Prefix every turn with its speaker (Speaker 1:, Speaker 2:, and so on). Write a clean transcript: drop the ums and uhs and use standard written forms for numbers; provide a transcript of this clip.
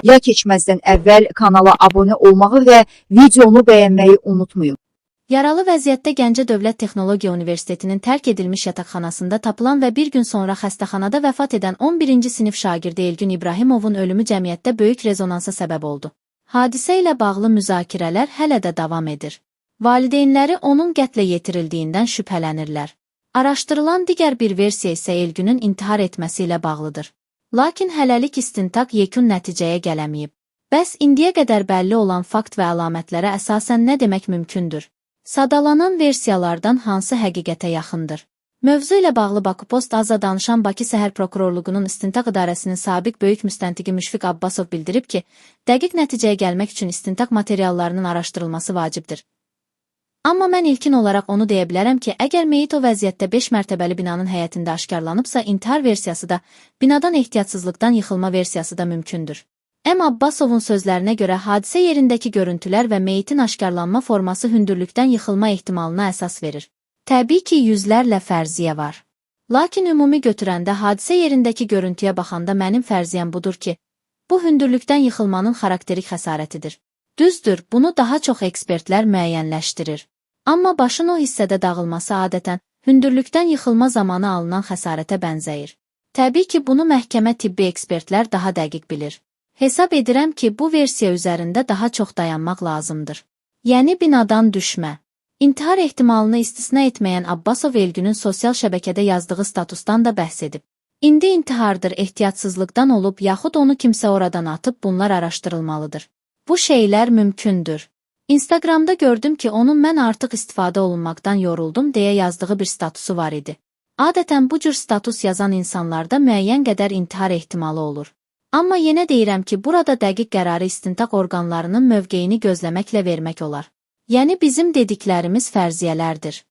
Speaker 1: Ya keçməzdən əvvəl kanala abunə olmağı və videonu bəyənməyi unutmayın.
Speaker 2: Yaralı vəziyyətdə Gəncə Dövlət Texnologiya Universitetinin tərk edilmiş yataqxanasında tapılan və bir gün sonra xəstəxanada vəfat edən 11-ci sinif şagirdi Elgün İbrahimovun ölümü cəmiyyətdə böyük rezonansa səbəb oldu. Hadisə ilə bağlı müzakirələr hələ də davam edir. Valideynləri onun qətlə yetirildiyindən şübhələnirlər. Araşdırılan digər bir versiya isə Elgünün intihar etməsi ilə bağlıdır. Lakin hələlik istintaq yekun nəticəyə gələməyib. Bəs indiyə qədər bəlli olan fakt və əlamətlərə əsasən nə demək mümkündür? Sadalanan versiyalardan hansı həqiqətə yaxındır? Mövzu ilə bağlı Bakıpost AZA danışan Bakı Səhər Prokurorluğunun İstintaq İdarəsinin sabiq böyük müstəntiqi Müşfiq Abbasov bildirib ki, dəqiq nəticəyə gəlmək üçün istintaq materiallarının araşdırılması vacibdir. Amma mən ilkin olaraq onu deyə bilərəm ki, əgər meyit o vəziyyətdə 5 mərtəbəli binanın həyətində aşkarlanıbsa, intihar versiyası da, binadan ehtiyatsızlıqdan yıxılma versiyası da mümkündür. M. Abbasovun sözlərinə görə hadisə yerindəki görüntülər və meyitin aşkarlanma forması hündürlükdən yıxılma ehtimalına əsas verir. Təbii ki, yüzlərlə fərziyyə var. Lakin ümumi götürəndə hadisə yerindəki görüntüyə baxanda mənim fərziyyəm budur ki, bu hündürlükdən yıxılmanın xarakterik xəsarətidir. Düzdür, bunu daha çox ekspertlər müəyyənləşdirir. Amma başın o hissədə dağılması adətən hündürlükdən yıxılma zamanı alınan xəsarətə bənzəyir. Təbii ki, bunu məhkəmə tibbi ekspertlər daha dəqiq bilir. Hesab edirəm ki, bu versiya üzərində daha çox dayanmaq lazımdır. Yəni binadan düşmə. İntihar ehtimalını istisna etməyən Abbasov Elgünün sosial şəbəkədə yazdığı statusdan da bəhs edib. İndi intihardır, ehtiyatsızlıqdan olub, yaxud onu kimsə oradan atıb, bunlar araşdırılmalıdır. Bu şeylər mümkündür. Instagramda gördüm ki, onun mən artıq istifadə olunmaqdan yoruldum deyə yazdığı bir statusu var idi. Adətən bu cür status yazan insanlarda müəyyən qədər intihar ehtimalı olur. Amma yenə deyirəm ki, burada dəqiq qərarı istintaq orqanlarının mövqeyini gözləməklə vermək olar. Yəni bizim dediklərimiz fərziyyələrdir.